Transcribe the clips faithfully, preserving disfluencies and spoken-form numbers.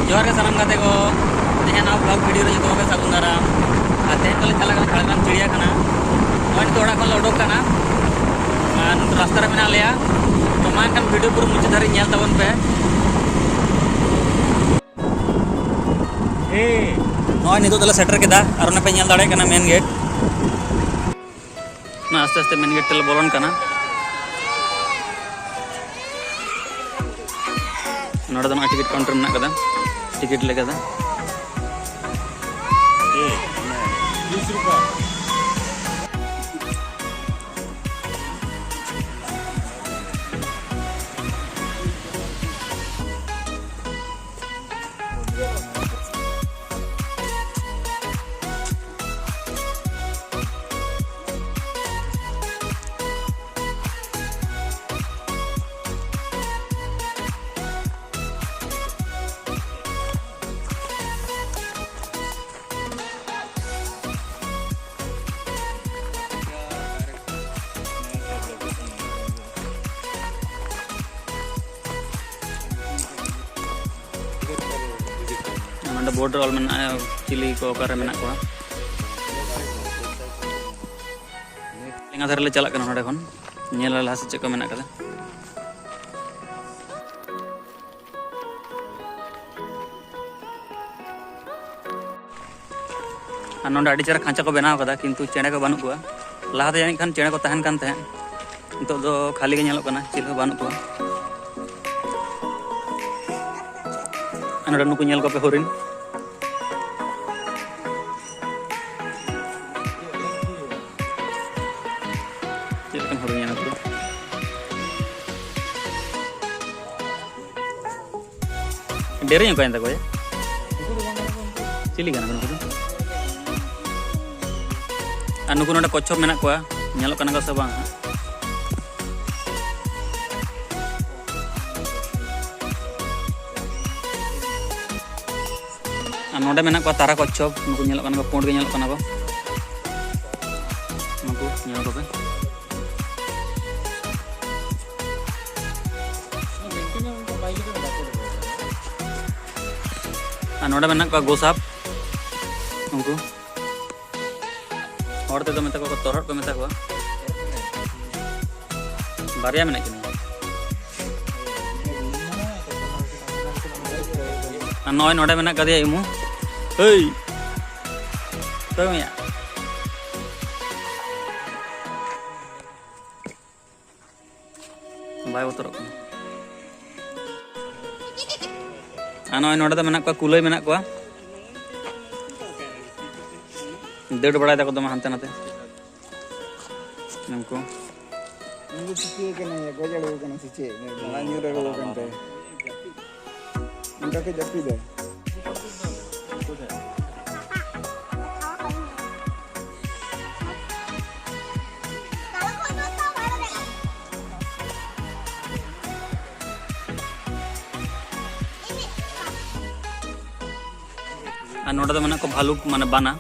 ᱡᱚᱦᱟᱨ ᱜᱮ ᱥᱟᱱᱟᱢ ᱜᱟᱛᱮ ᱠᱚ, ᱛᱮᱦᱮᱧ ᱱᱟᱣᱟ vlog video ᱨᱮ ᱡᱚᱛᱚ ᱠᱚᱜᱮ ᱥᱟᱹᱜᱩᱱ ᱫᱟᱨᱟᱢ᱾ ᱟᱨ ᱛᱮᱦᱮᱧ ᱫᱚᱞᱮ ᱪᱟᱞᱟᱜ ᱠᱟᱱᱟ ᱡᱷᱟᱲᱜᱨᱟᱢ ᱪᱤᱲᱤᱭᱟᱠᱷᱟᱱᱟ᱾ ᱱᱚᱜᱼᱚᱭ ᱱᱤᱛᱚᱜ ᱚᱲᱟᱜ ᱠᱷᱚᱱ ᱞᱮ ᱩᱰᱩᱠ ᱠᱟᱱᱟ, ᱟᱨ ᱱᱤᱛᱚᱜ ᱨᱟᱥᱛᱟ ᱨᱮ ᱢᱮᱱᱟᱜ ᱞᱮᱭᱟ᱾ ᱛᱚ ᱢᱟ ᱮᱱᱠᱷᱟᱱ video ᱯᱩᱨᱟᱹ ᱢᱩᱪᱟᱹᱫ ᱫᱷᱟᱹᱨᱤᱡ ᱧᱮᱞ ᱛᱟᱵᱚᱱ ᱯᱮ᱾ ᱱᱚᱜᱼᱚᱭ ᱱᱤᱛᱚᱜ ᱫᱚᱞᱮ ᱥᱮᱴᱮᱨ ᱠᱮᱫᱟ, ᱟᱨ ᱚᱱᱮ ᱯᱮ ᱧᱮᱞ ᱫᱟᱲᱮᱭᱟᱜ ᱠᱟᱱᱟ main gate᱾ ᱱᱚᱣᱟ ᱟᱥᱛᱮ ᱟᱥᱛᱮ main gate ᱛᱮᱞᱮ ᱵᱚᱞᱚᱱ ᱠᱟᱱᱟ᱾ ᱱᱚᱰᱮ ᱫᱚ ᱱᱚᱜᱼᱚᱭ ticket counter ᱢᱮᱱᱟᱜ ᱠᱟᱫᱟ, ticket ᱞᱮᱠᱟ ᱫᱚ᱾ ᱱᱚᱰᱮ board ᱨᱮ ᱚᱞ ᱢᱮᱱᱟᱜᱼᱟ ᱪᱤᱞᱤ ᱠᱚ ᱚᱠᱟᱨᱮ ᱢᱮᱱᱟᱜ ᱠᱚᱣᱟ᱾ ᱞᱮᱸᱜᱟ ᱫᱷᱟᱨᱮ ᱞᱮ ᱪᱟᱞᱟᱜ ᱠᱟᱱᱟ ᱱᱚᱰᱮ ᱠᱷᱚᱱ, ᱧᱮᱞ ᱟᱞᱮ ᱞᱟᱦᱟ ᱥᱮᱫ ᱪᱮᱫ ᱠᱚ ᱢᱮᱱᱟᱜ ᱠᱟᱫᱟ᱾ ᱟᱨ ᱱᱚᱰᱮ ᱟᱹᱰᱤ ᱪᱮᱦᱨᱟ ᱠᱷᱟᱸᱪᱟ ᱠᱚ ᱵᱮᱱᱟᱣ ᱠᱟᱫᱟ, ᱠᱤᱱᱛᱩ ᱪᱮᱬᱮ ᱠᱚ ᱵᱟᱹᱱᱩᱜ ᱠᱚᱣᱟ᱾ ᱞᱟᱦᱟᱛᱮ ᱡᱟᱹᱱᱤᱡ ᱠᱷᱟᱱ ᱪᱮᱬᱮ ᱠᱚ ᱛᱟᱦᱮᱱ ᱠᱟᱱ ᱛᱟᱦᱮᱸᱫ, ᱱᱤᱛᱚᱜ ᱫᱚ ᱠᱷᱟᱹᱞᱤ ᱜᱮ ᱧᱮᱞᱚᱜ ᱠᱟᱱᱟ, ᱪᱤᱞᱤ ᱦᱚᱸ ᱵᱟᱹᱱᱩᱜ ᱠᱚᱣᱟ᱾ ᱟᱨ ᱱᱚᱰᱮ ᱱᱩᱠᱩ ᱧᱮᱞ ᱠᱚᱯᱮ, ᱦᱚᱨᱤᱱ᱾ ᱪᱮᱫ ᱞᱮᱠᱟᱱ ᱦᱚᱨᱤᱱ ᱧᱮᱞ ᱠᱚ? ᱰᱮᱨᱤᱧ ᱚᱠᱚᱭᱮᱱ ᱛᱟᱠᱚᱣᱟ? ᱪᱤᱞᱤ ᱠᱟᱱᱟ ᱠᱚ ᱱᱩᱠᱩ ᱫᱚ? ᱟᱨ ᱱᱩᱠᱩ ᱱᱚᱰᱮ ᱠᱚᱪᱷᱚᱯ ᱢᱮᱱᱟᱜ ᱠᱚᱣᱟ, ᱧᱮᱞᱚᱜ ᱠᱟᱱᱟ ᱠᱚ ᱥᱮ ᱵᱟᱝ ᱦᱟᱸᱜ? ᱟᱨ ᱱᱚᱰᱮ ᱢᱮᱱᱟᱜ ᱠᱚᱣᱟ ᱛᱟᱨᱟ ᱠᱚᱪᱷᱚᱯ, ᱱᱩᱠᱩ ᱧᱮᱞᱚᱜ ᱠᱟᱱᱟ ᱠᱚ, ᱯᱩᱸᱰ ᱜᱮ ᱧᱮᱞᱚᱜ ᱠᱟᱱᱟ ᱠᱚ᱾ ᱱᱩᱠᱩ ᱧᱮᱞ ᱠᱚᱯᱮ᱾ ᱟᱨ ᱱᱚᱰᱮ ᱢᱮᱱᱟᱜ ᱠᱚᱣᱟ ᱜᱳᱥᱟᱯ, ᱩᱱᱠᱩ ᱦᱚᱲ ᱛᱮᱫᱚ ᱢᱮᱛᱟ ᱠᱚᱣᱟ ᱛᱚᱨᱦᱚᱫ ᱠᱚ ᱢᱮᱛᱟ ᱠᱚᱣᱟ᱾ ᱵᱟᱨᱭᱟ ᱢᱮᱱᱟᱜ ᱠᱤᱱᱟ᱾ ᱟᱨ ᱱᱚᱜᱼᱚᱭ ᱱᱚᱰᱮ ᱢᱮᱱᱟᱜ ᱠᱟᱫᱮᱭᱟ ᱤᱢᱩ᱾ ᱦᱮᱭ, ᱚᱠᱚᱭ ᱢᱮᱭᱟ? ᱵᱟᱭ ᱵᱚᱛᱚᱨᱚᱜ ᱠᱟᱱᱟ᱾ ᱟᱨ ᱱᱚᱜᱼᱚᱭ ᱱᱚᱰᱮ ᱫᱚ ᱢᱮᱱᱟᱜ ᱠᱚᱣᱟ, ᱠᱩᱞᱟᱹᱭ ᱢᱮᱱᱟᱜ ᱠᱚᱣᱟ, ᱫᱟᱹᱲ ᱵᱟᱲᱟᱭ ᱫᱟᱠᱚ ᱫᱚᱢᱮ ᱦᱟᱱᱛᱮ ᱱᱟᱛᱮ᱾ ᱩᱱᱠᱩ ᱩᱱᱤ ᱫᱚ ᱪᱤᱠᱟᱹ ᱠᱟᱱᱟᱭ? ᱜᱚᱡ ᱟᱬᱜᱚ ᱠᱟᱱᱟ ᱥᱮ ᱪᱮᱫ? ᱢᱟᱲᱟᱝ ᱧᱩᱨ ᱟᱬᱜᱚ ᱠᱟᱱ ᱛᱟᱭᱟ᱾ ᱚᱱᱠᱟ ᱠᱚ ᱡᱟᱹᱯᱤᱫᱟ᱾ ᱟᱨ ᱱᱚᱰᱮ ᱫᱚ ᱢᱮᱱᱟᱜ ᱠᱚᱣᱟ ᱵᱷᱟᱞᱩᱠ, ᱢᱟᱱᱮ ᱵᱟᱱᱟ᱾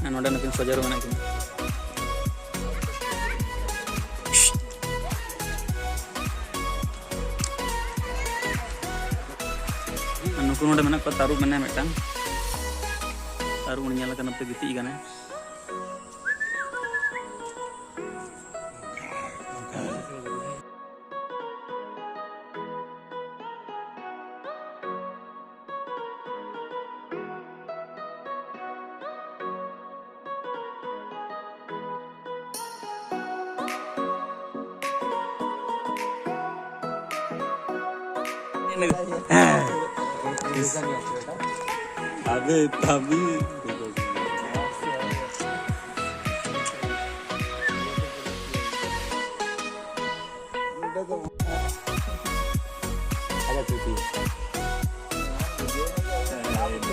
ᱟᱨ ᱱᱚᱰᱮ ᱱᱩᱠᱤᱱ ᱥᱚᱡᱚᱨ ᱢᱮᱱᱟᱜ ᱠᱤᱱᱟ᱾ ᱟᱨ ᱱᱩᱠᱩ ᱱᱚᱰᱮ ᱢᱮᱱᱟᱜ ᱠᱚᱣᱟ, ᱛᱟᱹᱨᱩᱵ ᱢᱮᱱᱟᱭᱟ ᱢᱤᱫᱴᱟᱝ᱾ ᱛᱟᱹᱨᱩᱵ ᱩᱱᱤ ᱧᱮᱞ ᱠᱟᱱᱟ ᱯᱮ, ᱜᱤᱛᱤᱡ ᱠᱟᱱᱟᱭ᱾ ᱟᱵᱮ ᱛᱟᱵᱤ᱾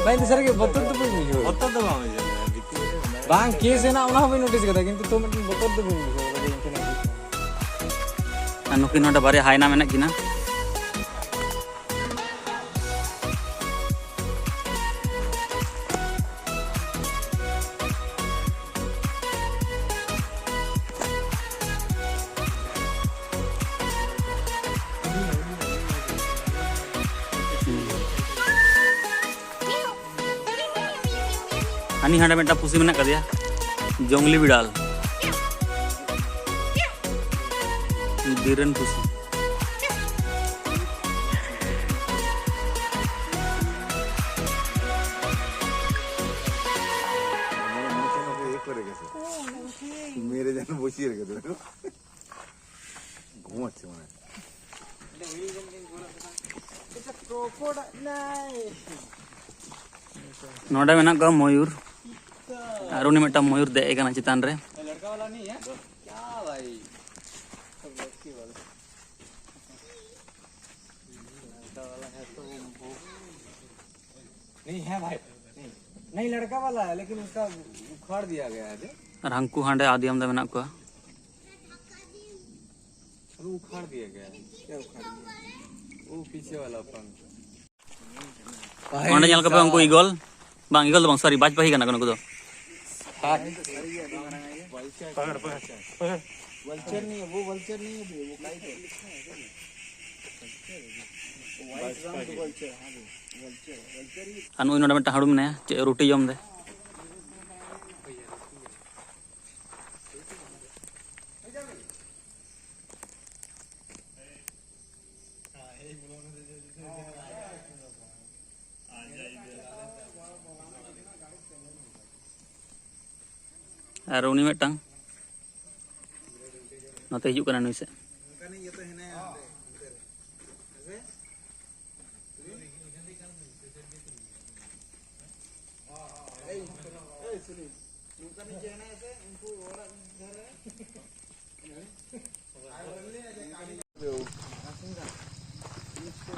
ᱵᱟᱭ ᱫᱤᱥᱟᱹ ᱨᱮᱜᱮ ᱵᱚᱛᱚᱨ ᱫᱚ ᱵᱟᱹᱧ ᱵᱩᱡᱷᱟᱹᱣᱟ᱾ ᱵᱚᱛᱚᱨ ᱫᱚ ᱵᱟᱝ ᱵᱩᱡᱷᱟᱹᱜ ᱠᱟᱱᱟ, ᱵᱷᱤᱛᱤᱨ ᱨᱮ ᱢᱮᱱᱟᱜ ᱵᱟᱝ, ᱠᱮᱥ ᱦᱮᱱᱟᱜ ᱚᱱᱟ ᱦᱚᱸ ᱵᱟᱹᱧ ᱱᱳᱴᱤᱥ ᱠᱟᱫᱟ, ᱠᱤᱱᱛᱩ ᱛᱚ ᱢᱤᱫᱴᱮᱱ ᱵᱚᱛᱚᱨ ᱫᱚ ᱵᱟᱹᱧ ᱵᱩᱡᱷᱟᱹᱣ ᱠᱟᱫᱟ ᱡᱮ ᱤᱧ ᱴᱷᱮᱱ ᱦᱤᱡᱩᱜ ᱠᱟᱱᱟ᱾ ᱟᱨ ᱱᱩᱠᱤᱱ ᱱᱚᱰᱮ ᱵᱟᱨᱭᱟ ᱦᱟᱭᱱᱟ ᱢᱮᱱᱟᱜ ᱠᱤᱱᱟ᱾ ᱦᱟᱹᱱᱤ ᱦᱟᱸᱰᱮ ᱢᱤᱫᱴᱟᱝ ᱯᱩᱥᱤ ᱢᱮᱱᱟᱜ ᱠᱟᱫᱮᱭᱟ, ᱡᱚᱝᱞᱤ ᱵᱤᱲᱟᱞ, ᱵᱤᱨᱮᱱ ᱯᱩᱥᱤ᱾ মেরে যেন বসিয়ে রেখে দেবে। ঘুমাচ্ছে মনে হয়। ᱱᱚᱰᱮ ᱢᱮᱱᱟᱜ ᱠᱚᱣᱟ ᱢᱚᱭᱩᱨ, ᱟᱨ ᱩᱱᱤ ᱢᱤᱫᱴᱟᱝ ᱢᱚᱭᱩᱨ ᱫᱮᱡ ᱟᱠᱟᱱᱟ ᱪᱮᱛᱟᱱ ᱨᱮ᱾ नहीं है भाई, नहीं, नहीं, लड़का वाला है, लेकिन उसका उखाड़ दिया गया है जो। ᱟᱨ ᱦᱟᱝᱠᱩ ᱦᱟᱸᱰᱮ ᱟᱹᱰᱤ ᱟᱢᱫᱟ ᱢᱮᱱᱟᱜ ᱠᱚᱣᱟ᱾ अरे उखाड़ दिया गया है। क्या उखाड़ दिया? वो पीछे वाला पंख। ᱚᱸᱰᱮ ᱧᱮᱞ ᱠᱚᱯᱮ, ᱩᱱᱠᱩ ᱤᱜᱚᱞ, ᱵᱟᱝ, ᱤᱜᱚᱞ ᱫᱚ ᱵᱟᱝ, ᱥᱚᱨᱤ, ᱵᱟᱡᱽ ᱯᱟᱹᱦᱤ ᱠᱟᱱᱟ ᱠᱚ ᱱᱩᱠᱩ ᱫᱚ᱾ ᱦᱟᱴ। वल्चर नहीं है, वो वल्चर नहीं है भाई, वो काइट है। व्हाइट रंग वल्चर, हाँ भाई, वल्चर, वल्चर ही। ᱟᱨ ᱱᱩᱭ ᱱᱚᱰᱮ ᱢᱤᱫᱴᱟᱝ ᱦᱟᱹᱲᱩ ᱢᱮᱱᱟᱭᱟ, ᱪᱮᱫ ᱨᱩᱴᱤ ᱡᱚᱢ ᱫᱟᱭ᱾ ᱟᱨ ᱩᱱᱤ ᱢᱤᱫᱴᱟᱝ ᱱᱚᱛᱮ ᱦᱤᱡᱩᱜ ᱠᱟᱱᱟ ᱱᱩᱭ ᱥᱮᱫ᱾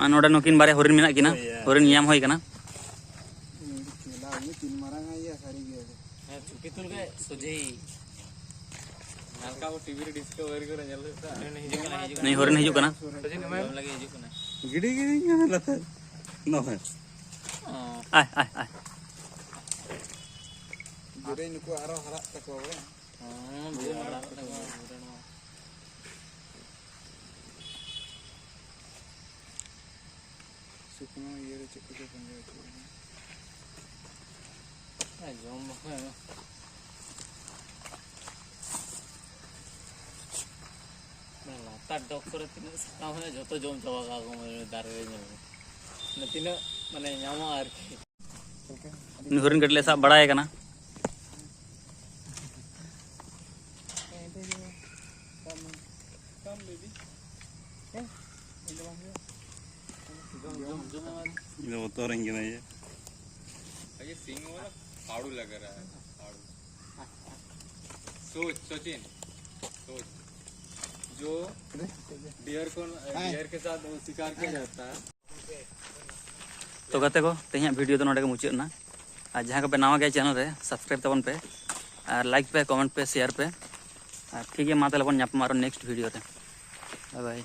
ᱟᱨ ᱱᱚᱰᱮ ᱱᱩᱠᱤᱱ ᱵᱟᱨᱭᱟ ᱦᱚᱨᱤᱱ ᱢᱮᱱᱟᱜ ᱠᱤᱱᱟ, ᱦᱚᱨᱤᱱ ᱧᱟᱢ ᱦᱩᱭ ᱠᱟᱱᱟ᱾ ᱦᱮᱸ, ᱪᱩᱯᱤ ᱛᱩᱞ ᱜᱮ ᱥᱚᱡᱷᱮ ᱦᱟᱞᱠᱟ ᱵᱚᱴᱤ᱾ ᱰᱤᱥᱠᱟᱵᱷᱟᱨᱤ ᱠᱚᱨᱮ ᱧᱮᱞ ᱦᱩᱭᱩᱜ ᱠᱟᱱᱟ᱾ ᱱᱩᱭ ᱦᱚᱨᱤᱱ ᱦᱤᱡᱩᱜ ᱠᱟᱱᱟ᱾ ᱱᱩᱭ ᱦᱚᱨᱤᱱ ᱦᱤᱡᱩᱜ ᱠᱟᱱᱟ᱾ ᱥᱚᱪᱤᱱ, ᱮᱢᱟᱭ ᱢᱮ᱾ ᱡᱚᱢ ᱞᱟᱹᱜᱤᱫ ᱦᱤᱡᱩᱜ ᱠᱟᱱᱟ᱾ ᱜᱤᱰᱤ ᱜᱤᱰᱤ ᱧᱟᱢ ᱞᱟᱛᱟᱨ᱾ ᱱᱚᱜᱼᱚᱭ᱾ ᱟᱭ, ᱟᱭ, ᱟᱭ᱾ ᱡᱩᱨᱟᱹᱭ ᱱᱩᱠᱩ ᱟᱨᱚ ᱦᱟᱨᱟᱜ ᱛᱟᱠᱚᱣᱟ ᱵᱚᱞᱮ᱾ ᱦᱮᱸ, ᱵᱩᱡᱷᱟᱹᱣ ᱢᱟᱨᱟᱝ ᱠᱟᱱᱟ ᱠᱚ᱾ ᱥᱩᱠᱱᱚ ᱤᱭᱟᱹ ᱨᱮ ᱪᱮᱫ ᱠᱚᱪᱚ ᱯᱟᱸᱡᱟ ᱦᱚᱪᱚᱭᱮᱫᱟ᱾ ᱟᱨ ᱡᱚᱢ ᱵᱟᱠᱚ ᱮᱢᱟ᱾ ᱚᱱᱟ ᱞᱟᱛᱟᱨ ᱰᱚᱜᱽ ᱠᱚᱨᱮ ᱛᱤᱱᱟᱹᱜ ᱥᱟᱠᱟᱢ ᱢᱮᱱᱟᱜᱼᱟ, ᱡᱚᱛᱚ ᱡᱚᱢ ᱪᱟᱵᱟ ᱠᱟᱜᱼᱟ ᱠᱚ, ᱢᱟᱱᱮ ᱫᱟᱨᱮ ᱨᱮ ᱧᱮᱞ ᱢᱮ᱾ ᱢᱟᱱᱮ ᱛᱤᱱᱟᱹᱜ, ᱢᱟᱱᱮ, ᱧᱟᱢᱚᱜᱼᱟ ᱟᱨᱠᱤ᱾ ᱩᱱᱤ ᱦᱚᱨᱤᱱ ᱠᱟᱹᱴᱤᱡ ᱞᱮ ᱥᱟᱵ ᱵᱟᱲᱟᱭᱮ ᱠᱟᱱᱟ᱾ ᱤᱧ ᱫᱚ ᱵᱚᱛᱚᱨᱟᱹᱧ ᱠᱟᱱᱟ ᱭᱟ᱾ ये सींग वाला फाड़ू लग रहा है, फाड़ू। सोच सचिन, सोच, जो डियर को, डियर के साथ शिकार किया जाता है। ᱛᱚ ᱜᱟᱛᱮ ᱠᱚ, ᱛᱮᱦᱮᱧᱟᱜ ᱵᱷᱤᱰᱤᱭᱳ ᱫᱚ ᱱᱚᱰᱮ ᱜᱮ ᱢᱩᱪᱟᱹᱫ ᱮᱱᱟ᱾ ᱟᱨ ᱡᱟᱦᱟᱸ ᱠᱚᱯᱮ ᱱᱟᱣᱟ ᱜᱮᱭᱟ ᱪᱮᱱᱮᱞ ᱨᱮ, ᱥᱟᱵᱥᱠᱨᱟᱭᱤᱵ ᱛᱟᱵᱚᱱ ᱯᱮ, ᱟᱨ ᱞᱟᱭᱤᱠ ᱯᱮ, ᱠᱚᱢᱮᱱᱴ ᱯᱮ, ᱥᱮᱭᱟᱨ ᱯᱮ᱾ ᱟᱨ ᱴᱷᱤᱠ ᱜᱮᱭᱟ, ᱢᱟ ᱛᱟᱦᱚᱞᱮ ᱵᱚᱱ ᱧᱟᱯᱟᱢᱟ ᱟᱨᱚ ᱱᱮᱠᱥᱴ ᱵᱷᱤᱰᱤᱭᱳ ᱨᱮ᱾ ᱵᱟᱭ ᱵᱟᱭ᱾